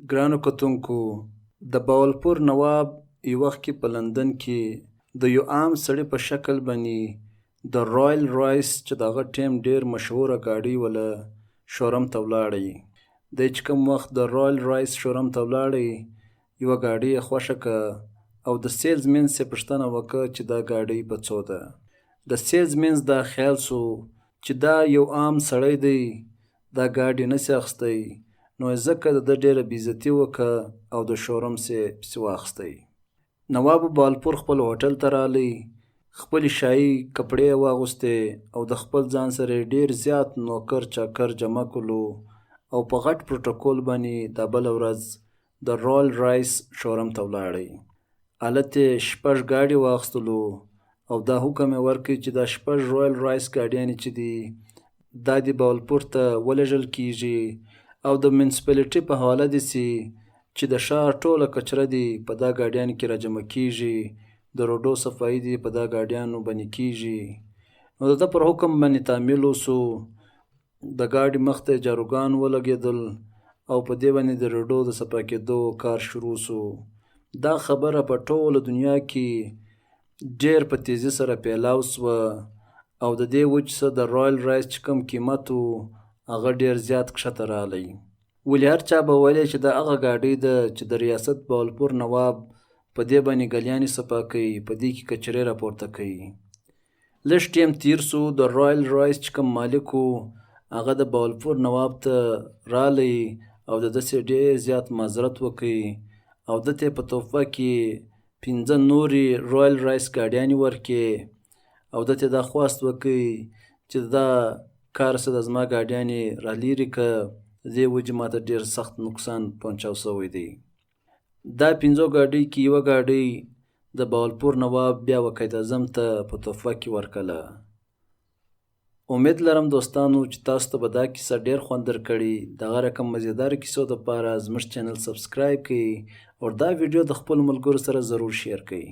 ګرانو کتونکو! د بهاولپور نواب یو وخت کې په لندن کې د یو عام سړي په شکل باندې د رایل رایس چې د هغه ټیم ډیر مشهوره ګاډۍ وله شورم ته ولاړی. دی چې کوم وخت د رایل رایس شورم ته ولاړی، یوه ګاډۍ یې خوښه که او د سیلز مین څخه پوښتنه وکړه چې دا ګاډۍ په څو ده. د سیلز مین دا خیال سو چې دا یو عام سړی دی، دا ګاډی نسی اخیستی، نو یې ځکه د ده ډېره بې عزتي وکړه او د شورم څخه یې پسې واخیستی. نواب بهاولپور خپل هوټل ته رالی، خپلې شاهي کپړې یې واغوستې او د خپل ځان سره یې ډېر زیات نوکر چاکر جمع کړلو او په غټ پروټوکول باندې دا بله ورځ د رول رایس شورم ته ولاړی. هلته یې شپږ ګاډي واخیستلو او دا حکم یې ورکړ چې دا شپږ رویل رایس ګاډیانې چې دي، دا دې بهاولپور ته ولېږل کېږي او د میونسپلټي په حواله دې سي چې د ښار ټوله کچره دې په دا ګاډیانو کې راجمع کېږي، د روډو صفایي دې په دا ګاډیانو باندې کېږي. نو د ده پر حکم باندې تعمیل وسو. د ګاډي مخ ته یې جاروګان ولګېدل او په دې باندې د روډو د صفا کېدو کار شروع سو. دا خبره په ټوله دنیا کې ډېر په تیزي سره پیلاو سوه او د دې وجې څخه د رایل رایس چې کوم قیمت و، هغه ډېر زیات کښته رالی. ولې هر چا به ویلې چې دا هغه ګاډۍ ده چې د ریاست بهاولپور نواب په دې باندې ګلیانې صفا کوي، په دې کې کچرې راپورته کوي. لږ ټیم تیر سو، د رایل رایس چې کوم مالک و، هغه د بهاولپور نواب ته رالی او د ده څخه ډېر زیات معذرت وکړي او ده ته یې په تحفه کې پنځه نورې رویل رایس ګاډیانې ورکړې او ده ته دا خواست وکړي چې دا کار څه د زما ګاډیانې رالیرې که، د دې وجې ماته ډېر سخت نقصان پهنچاو شوی دی. دا پنځو ګاډۍ کې یوه ګاډۍ د بهاولپور نواب بیا وقاید اعظم ته په تحفه کې ورکړله. امید لرم دوستانو چې تاسو ته به دا کیسه ډیر خوند درکړي. دغه رقم مزیدار کیسو دپاره زموږ چینل سبسکرایب کړئ او دا ویډیو د خپلو ملګرو سره ضرور شیر کړئ.